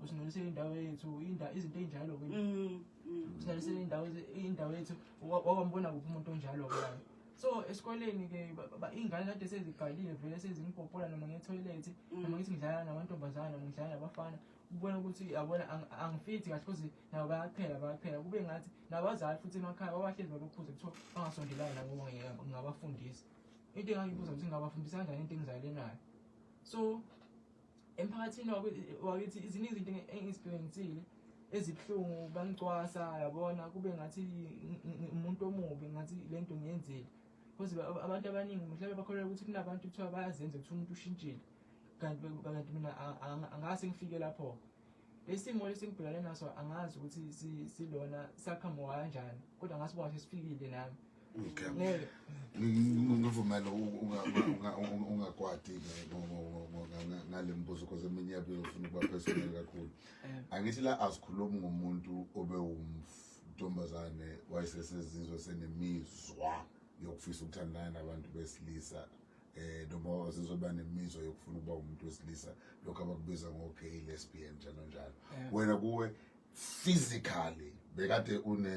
Usingcolisele indawo yethu, izinto ey'njalo ke. Usingcolisele indawo yethu, wakwambona kuphi umuntu onjalo-ke lana. So esikoleni ke iy'ngane kade seziqalile vele sezingipopola noma ngiye-toilet, noma ngithi ngidlala namantombazane noma ngidlala nabafana, ubona ukuthi yabona angifithi kahle because nabo bayaqhela bayaqhela, kube ngathi nabazali futhi emakhaya babahlezi babekhuze kuthiwa bangasondelani nabo ngingabafundisa. Into engangibuza ukuthi ngingabafundisa kanjani into engizalele nayo. So emphakathini wakithi ziningi izinto engizibhekisile ezibuhlungu, bangicwasa yabona, kube ngathi umuntu omubi, ngathi lento ngiyenzile. Because abantu abaningi mhlawumbe bakholelwa ukuthi kunabantu kuthiwa bayazenza ukuthi umuntu ushintshile, kanti mina angase ngifike lapho. Lesimo lesi ngibhekane naso angazi ukuthi silona saqhamuka kanjani, kodwa ngasibona sesifikile nami. Okay. Ngeke. Ngivumela ungakwati ngale mbuzo because eminye yabo ufuna ukuba personal kakhulu. Angithi la asikhulumi ngomuntu obe umntombazane wayesesezizwe senemizwa yokufisa ukuthandana nabantu besilisa, noma wazizoba nemizwa yokufuna ukuba umuntu wesilisa, lokho abakubiza ngo-gay, lesbian, njalo njalo. Wena kuwe physically bekade une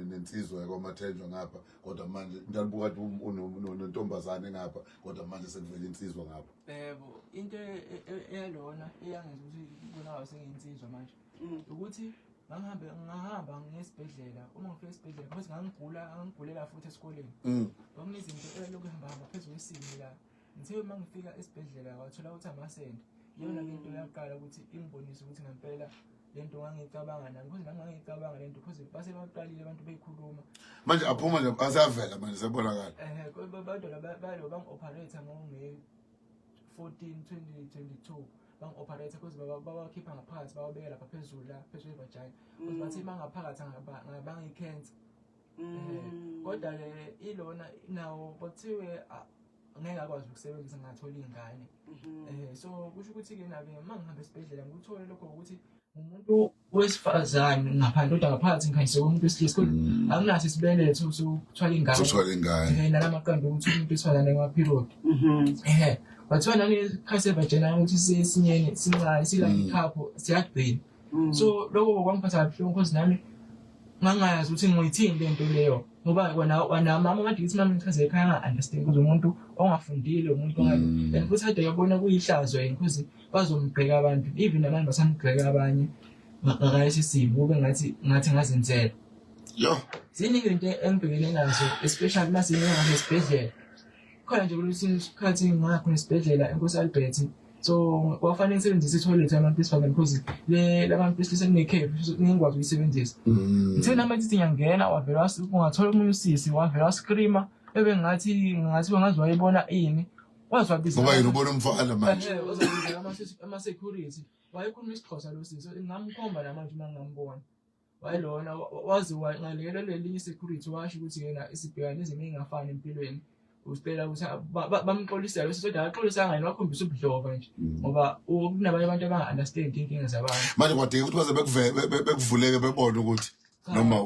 nensizwa yakwaMathenjwa ngapha, kodwa manje njalo kade unentombazane ngapha, kodwa manje sekuvela insizwa ngapha. Yebo, into eyalona eyangenza ukuthi kubonakale sengiyinsizwa manje ukuthi ngahamba ngesibhedlela. Uma ngifika esibhedlela, because ngangigula, ngangigulela futhi esikoleni. Kwakunezinto elokhu ihamba hamba phezu kwesimo la. Ngithe uma ngifika esibhedlela wathola ukuthi amasende. Iyona ke into yaqala ukuthi ingibonise ukuthi ngempela lento ngangicabanga nami, because nami ngangicabanga lento, because base baqalile abantu beyikhuluma. Manje aphuma nje, asavela manje, sebonakala. Abantu balo bangi-operate ngo-May 14 2022, bangi-operate because babakhipha ngaphakathi, bawabeka lapha phezulu la phezulu e-vagina, because bathi bangaphakathi ngabanga i-cancer. Kodwa ke ilona nawo kwathiwe ngeke akwazi ukusebenzisa ngathola iy'ngane. So kusho ukuthi-ke nake uma ngihamba esibhedlela ngikuthole lokho ukuthi umuntu wesifazane ngaphandle, kodwa ngaphakathi ngikhanyise umuntu wesilisa, kodwa anginaso isibeletho sokuthwala ingane. Sokuthwala ingane. Nalamaqanda ukuthi umuntu wesifazane kuma-period. Bathiwa nale se-vagina ukuthi sesinyeni sincane sila ikhapho siyagcina. So lokho kwangiphatha kabuhlungu because nami ngangayazi ukuthi ngiyithini lento leyo, ngoba wena mama kade ngithi mama ngichaze ekhaya nga-understand ukuthi umuntu ongafundile, umuntu and futhi kade uyabona kuyihlazo yena because bazomgqeka abantu, even abantu basamgqeka abanye ngalesi simo, kube ngathi ngazenzela. Yo. Ziningi izinto engibhekene nazo, especially uma sengihamba esibhedlela. Khona nje kulesinye isikhathi ngakhona esibhedlela eNkosi Albert, so kwafanele ngisebenzise i-toilet yabantu besifazane because le labantu besilisa kunekhefu ngingikwazi ukuyisebenzisa. Ngithe nami ngithi ngiyangena, wavela ungathola omunye usisi wavela wascreama, ebengathi ngathi wangazi wayebona ini, waze wabiza Ngoba yena ubona umfana manje. Waze wabiza ama-security, wayekhuluma isiXhosa lo sisi, ngingamkhomba namanje uma ngingambona. Wayelona waze ngalekelelwa elinye i-security, washo ukuthi yena isibhekane nezimo ey'ngafani empilweni, usicela ukuthi bamxolisele bese, kodwa akaxolisanga yena, wakhombisa ubudlova nje, ngoba kunabanye abantu abanga-understand iy'nkinga zabantu. Manje kwadingeka ukuthi baze bekuvuleke bebone ukuthi noma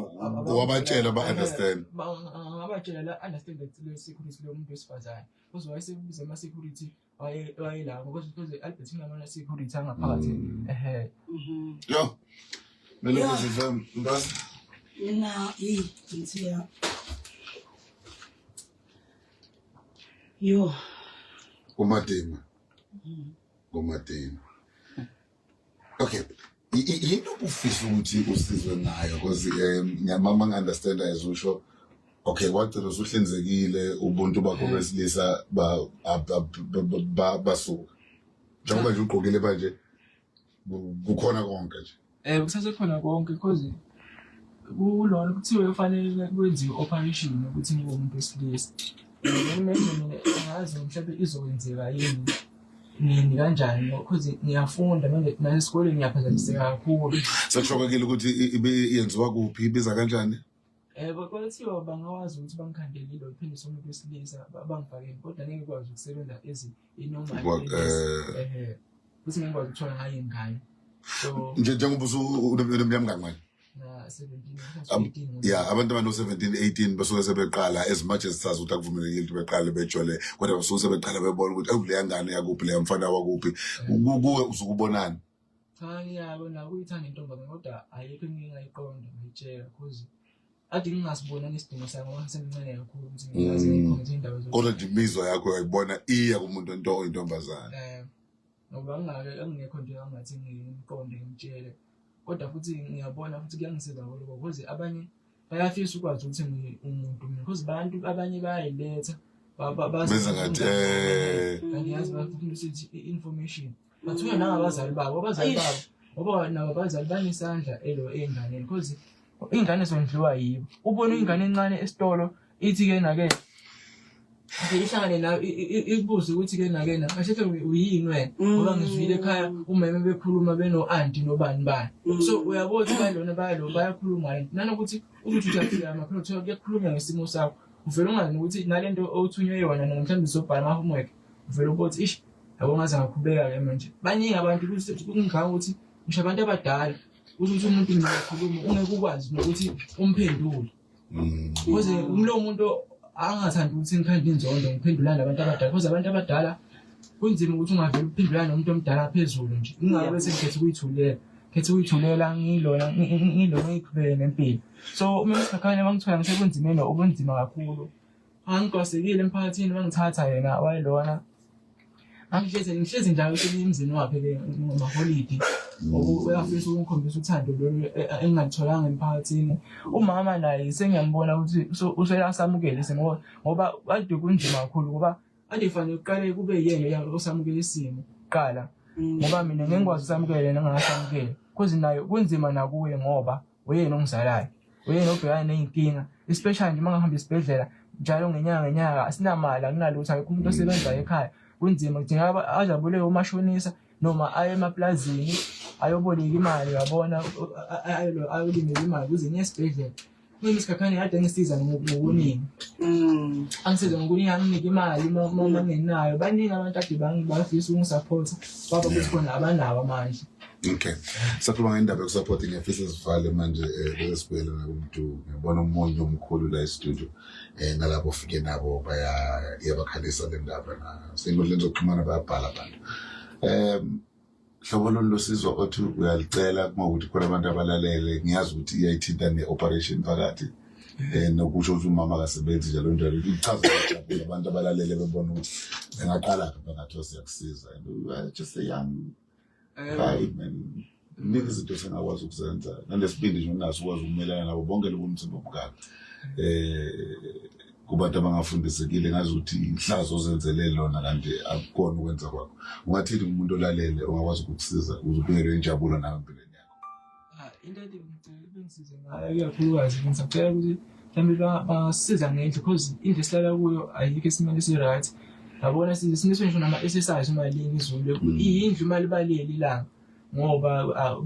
wabatshela ba-understand? Ngabatshela la understand le security lo muntu wesifazane, because wayesebiza ama-security wayela because Albert inamana security angaphakathi. Yo. Mele kuze mbazi. Mina yi ngithiya. Yo. Kumadima. Kumadima. Okay. Yini obufisa ukuthi usizwe ngayo, because ngiyamama ngi-understand as usho, okay, wagcina usuhlinzekile ubuntu bakho besilisa basuka, njengoba nje ugqokile manje kukhona konke nje? Kusasekhona konke because kulona kuthiwe kufanele kwenziwe operation ukuthi ngibe umuntu wesilisa. Then manje mina angazi mhlawumbe izokwenzeka yini, nini, kanjani, because ngiyafunda manje nasesikoleni ngiyaphazamiseka kakhulu. Sekushokekile ukuthi yenziwa kuphi, ibiza kanjani? Kwathiwa bangawazi ukuthi bangikhandele ilo iphiniso umuntu wesilisa bangifakele, kodwa ngeke ngikwazi ukusebenza as i-normal futhi ngeke ngikwazi ukuthola ngayo ingane. So Nje njengoba usuneminyaka mingaki manje? Na 17, 18. Yeah, abantu abano-17 18 basuke sebeqala, as much as sazi ukuthi akuvumelekile ukuthi beqale bejole, kodwa basuke sebeqala bebona ukuthi, awu, leya ngane yakuphi, leya mfana wakuphi. Kuwe usukubonani? Cha ngiyabo nako uyithanda intombazane kodwa ayikho into engingayiqonda ngayitshela cause ade ngingasibona isidingo sayo ngoba ngisemncane kakhulu ukuthi ngingaze ngiyikhombise indaba zokuthi Kodwa nje imizwa yakho uyayibona iya kumuntu onto oyintombazane. eh ngoba ngingake engingekho nje angathi ngimqonde ngimtshele kodwa futhi ngiyabona futhi kuyangisiza lokho because abanye bayafisa ukwazi ukuthi ngiwumuntu mina because abantu abanye bayayiletha Benza ngathi eh kanti yazi bafuna ukuthi i-information bathunywa nangabazali babo abazali babo ngoba nabo abazali banesandla elo ey'nganeni because iy'ngane zondliwa yibo ubone ingane encane esitolo ithi-ke nake ihlangane nayo ikubuze ukuthi-ke nake na kahle hle uyini wena ngoba ngizwile ekhaya umeme bekhuluma beno-anti nobani bani so uyabona ukuthi balona bayalo bayakhuluma yini nanokuthi uzuthi uyafika maphela kuthiwa kuyakhulunywa ngesimo sakho uvele ungazi nokuthi nale nto othunywe yona noma mhlawumbe uzobhala ama-homework uvele ubone ukuthi ish yabo ngaze ngakhubeka-ke manje baningi abantu kungicabanga ukuthi ngisho abantu abadala usho ukuthi umuntu ngiyakhuluma ungeke ukwazi nokuthi umphendule Because lowo muntu angathandi ukuthi ngikhande inzondo ngiphendulane nabantu abadala because abantu abadala kunzima ukuthi ungavele uphendulane nomuntu omdala phezulu nje ingakho bese ngikhetha ukuyithulela khetha ukuyithulela ngilona ngilona ngiqhubeke nempilo so uma ngisikhakhane bangithola ngisebunzimeni obunzima kakhulu angigwasekile emphakathini bangithatha yena wayelona Angihlezi ngihlezi njalo emzini wakhe ke ngamaholidi uyafisa ukungikhombisa uthando lolu e, e, engingalitholanga emphakathini. Umama naye sengiyambona ukuthi useyasamukela isimo ngoba kade kunzima kakhulu ngoba kade kufanele kuqale kube yena osamukela isimo kuqala ngoba mina ngeke ngikwazi usamukela yena engingasamukeli cause naye kunzima nakuye ngoba uyena ongizalayo uyena obhekana ney'nkinga especially nje uma ngihamba esibhedlela njalo ngenyanga ngenyanga asinamali akunalutho akekho umuntu osebenzayo ekhaya kunzima kudingeka aze aboleke umashonisa noma aye emaplazini ayoboleka imali uyabona ayolimela imali ukuze niye esibhedlela Mina isikhakhane kade ngisiza ngokuningi. Angisize ngokuningi anginike imali uma uma ngenayo. Baningi abantu ade bangifisa ukungisupporta baba ukuthi khona abanawo amandla. Okay. Sakhuluma ngendaba yokusupport ngiyafisa sivale manje eh bese sibuyele nakumntu. Ngiyabona umunye omkhulu la e-studio eh nalabo ofike nabo baya iyabakhalisa le ndaba na senkundleni zokuxhumana bayabhala abantu. Hlobo lolu losizo othi uyalicela kuma ukuthi khona abantu abalalele ngiyazi ukuthi iyayithinta ne-operation phakathi eh nokusho ukuthi umama akasebenzi njalo njalo ichaza ukuthi abantu abalalele bebona ukuthi bengaqala phi phakathi siyakusiza and we are just a young guy man iningi izinto esengakwazi ukuzenza nalesibindi nje unaso ukwazi ukumelana nabo bonke lobu mzimba obungaka eh kubantu abangafundisekile ngazi ukuthi inhlazo ozenzele lona kanti akukona ukwenza kwakho ungathini kumuntu olalele ongakwazi ukukusiza ukuze ubuyelwe injabulo nawe empilweni yakho ah, into ethi bengisize ngayo ikakhulukazi ngisacela ukuthi mhlawumbe bangasiza ngendlu because indlu esihlala kuyo ayikho esimeni esi-right yabona siniswe ngisho nama-exercise uma lini izulu iyindlu uma libalele ilanga ngoba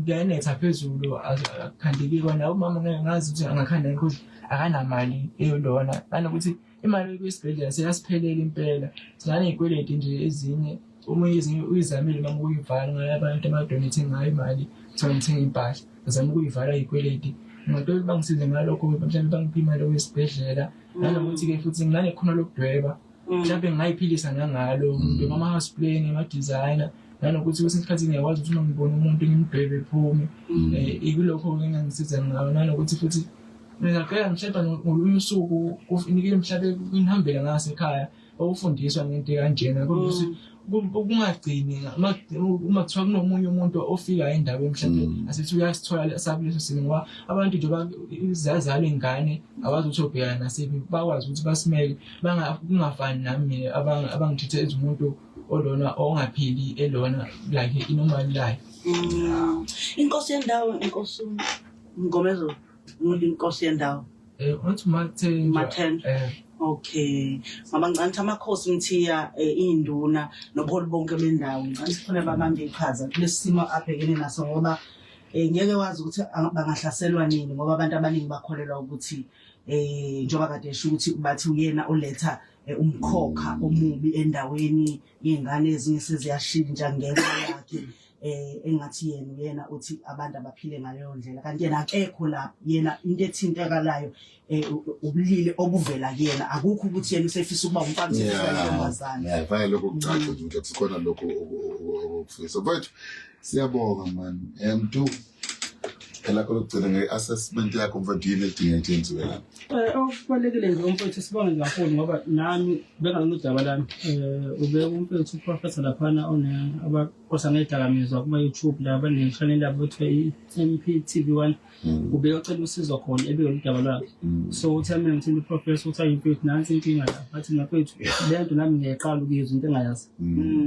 kuyanetha phezulu akukhandeki kona umama ngeke ngazi ukuthi angakhanda because akanamali eyolona nanokuthi imali kwesibhedlela seyasiphelela impela sinaney'kweleti nje ezinye omunye ezinye uyizamile mama ukuyivala ngayo abantu abadonethe ngayo imali kuthiwa ngithenga impahla ngizama ukuyivala iy'kweleti ngicela bangisize ngalokho mhlawumbe bangiphe imali okwesibhedlela nanokuthi-ke futhi nginanekhono lokudweba mhlawumbe ngingayiphilisa nangalo ngidweba ama-house plan ama-designer nanokuthi kwesinye isikhathi ngiyakwazi ukuthi uma ngibona umuntu ngimdwebe phume um ikulokho-ke engangisiza ngayo nanokuthi futhi ngingaqela mhlawumbe ngolunye usuku kunikele mhlawumbe ngihambele ngasekhaya okufundiswa ngento ekanjena kodwa ukuthi kungagcini uma kuthiwa kunomunye umuntu ofika endaweni mhlawumbe asithi uyasithola sakuleso simo ngoba abantu njengoba zazalwa iy'ngane awazi ukuthi obhekana nasiphi bakwazi ukuthi basimele kungafani nami mina abangithatha as umuntu olona ongaphili elona like i-normal life. Inkosi yendawo inkosi Mngomezulu inkosi yendawo. Uthi uMathenjwa. Mathenjwa. Okay. Mama ngicela ukuthi amakhosi Mthiya induna nobuholi bonke bendawo ngicela ukuthi khona babambe iqhaza kulesi simo abhekene naso ngoba ngeke wazi ukuthi bangahlaselwa nini ngoba abantu abaningi bakholelwa ukuthi njengoba kade esho ukuthi bathi uyena oletha umkhokha omubi endaweni iy'ngane ezinye seziyashintsha ngenxa yakhe. Engathi yena uyena uthi abantu abaphile ngaleyo ndlela, kanti yena akekho lapho. Yena into ethintekalayo ubulili obuvela kuyena, akukho ukuthi yena usefisa ukuba umfana, usefisa ukuba intombazane. Yeah, fanele lokho kucace nje ukuthi akusikhona lokho okufisa. Mfowethu, siyabonga man. Mdu, elakho lokugcina nge-assessment yakho mfowethu, yini edinga ukuthi yenziwe la? Okubalulekile nje umfowethu, sibonge nje kakhulu ngoba nami bengalona udaba lami. Ube umfowethu uprofessor laphana one abaqosa ngey'dakamizwa kuma-YouTube la bane-channel yabo kuthiwa i-MPTV1. Ube ocela usizo khona ebike udaba lwakhe. So uthe mina ngithinta uprofessor ukuthi ayi mfethu, nansi inkinga la. Bathi mfethu, le nto nami ngiyayiqala ukuyizwa, into engayazi.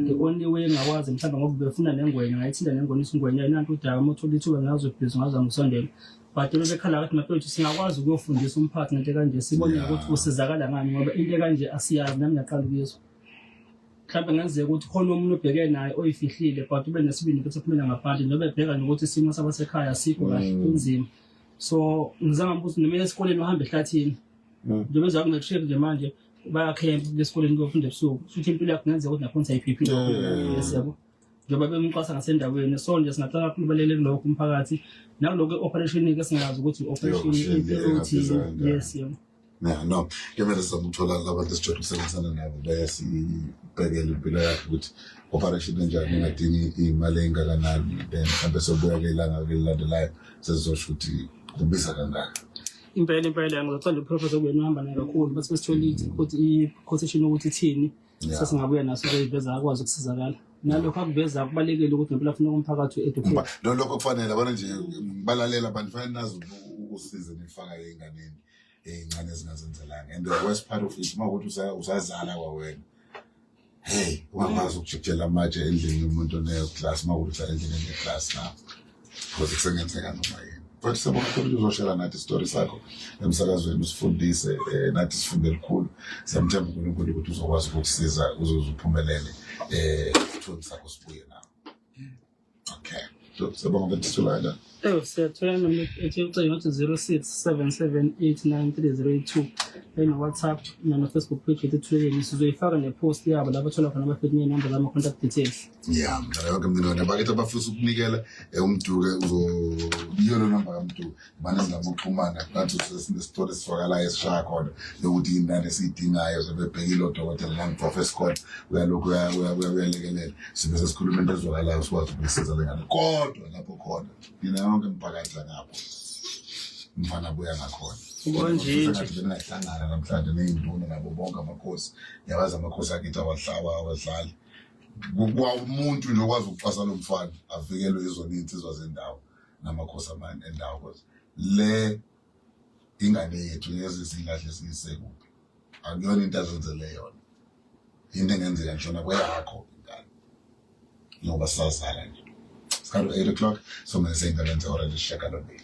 The only way engakwazi mhlawumbe ngoba befuna nengwenya, ngayithinta nengwenya, isingwenya nanti udaba, uma uthola ithuba ngazobhizi ngazama ukusondela. But lo bekhala ngathi mafethu singakwazi ukuyofundisa umphathi ngento kanje, sibone ukuthi usizakala ngani, ngoba into kanje asiyazi, nami ngiyaqala ukuyizwa. Mhlawumbe ngenzeka ukuthi khona omunye obheke naye oyifihlile, but ube nesibindi ukuthi aphumele ngaphandle njengoba ebheka nokuthi isimo sabasekhaya asikho kahle, kunzima. So ngizama ukuthi noma esikoleni uhambe ehlathini, njengoba eza ku-matric nje manje bayakhempa esikoleni kuyofunda ebusuku, futhi impilo yakho kungenzeka ukuthi nakhona sayiphephile. Yes, yabo, njengoba bemxwasa ngasendaweni. So nje singacela kakhulu balele kulokho umphakathi nakulokho i-operation-ke singazi ukuthi i-operation Yo, uthini. engabiza. Yes, yebo. Yeah, no. Kumele sizame ukuthola labantu esijwayele ukusebenzisana nabo, bayasibhekela impilo yakhe ukuthi operation enjani engadingi iy'mali ey'ngakanani, then mhlawumbe sobuya-ke ilanga elilandelayo sesizosho ukuthi kubiza kangaka. Impela impela, ngizocela uprofessor kuyena uhamba naye kakhulu, bese besithole ukuthi i-quotation ukuthi ithini. Sesingabuya naso kuyiveza akwazi ukusizakala nalokho akuveza. Kubalulekile ukuthi ngempela funeka umphakathi u-educate. No, lokho kufanele abana nje balalela abantu, fanele nazi ukusiza nifaka ey'nganeni ey'ncane ezingazenzelanga. And the worst part of it uma ukuthi usazala kwawena, hey, ungakwazi ukujikijela amatshe endlini yomuntu oneglass, uma kuthi uhlala endlini eneglass na, because kusengenzeka noma yini. But siyabonga kakhulu ukuthi uzoshela nathi isitori sakho emsakazweni, usifundise, nathi sifunde elikhulu. Siyamthemba uNkulunkulu ukuthi uzokwazi ukukusiza uzoze uphumelele, isithunzi sakho sibuye nawe. Okay, so siyabonga ukuthi sithola kanjani? Siyathola noma ethi ucingo uthi 0677893082, eno-WhatsApp nano-Facebook page yethu Ethuleleni. Sizoyifaka ne-post yabo lapho thola khona abafethu ney'namba zama-contact details. Ya, mntana yonke mntwana bakithi abafisa ukunikela, uMduke uzo yiyo lo namba kaMduke mane sizama ukuxhumana nathi, sinesitolo esifakalayo esishaya khona yokuthi yinani esiyidingayo, sebebhekile odokotela nangiprofessor khona, uyalokhu uyalekelela, sibe sesikhuluma into ezwakalayo, sikwazi ukuyisiza le ngane. Kodwa lapho khona nina yonke imiphakathi angapho mfana buya ngakhona. Konje nje. Sengathi beningahlangana namhlanje ney'nduna nabo bonke amakhosi. Ngiyabazi amakhosi akithi awahlawa, awadlali kwa umuntu nje okwazi ukuxhasa lo mfana avikelwe izona iy'nsizwa zendawo namakhosi amanye endawo, cause le ingane yethu ngeze siyilahle siyise kuphi? Akuyona into azenzele yona, into engenzeka ngisho nakweyakho ingane ngoba sisazala nje. Sikhathi 8 o'clock, so manje seyindaba zehora lesishiyagalombili.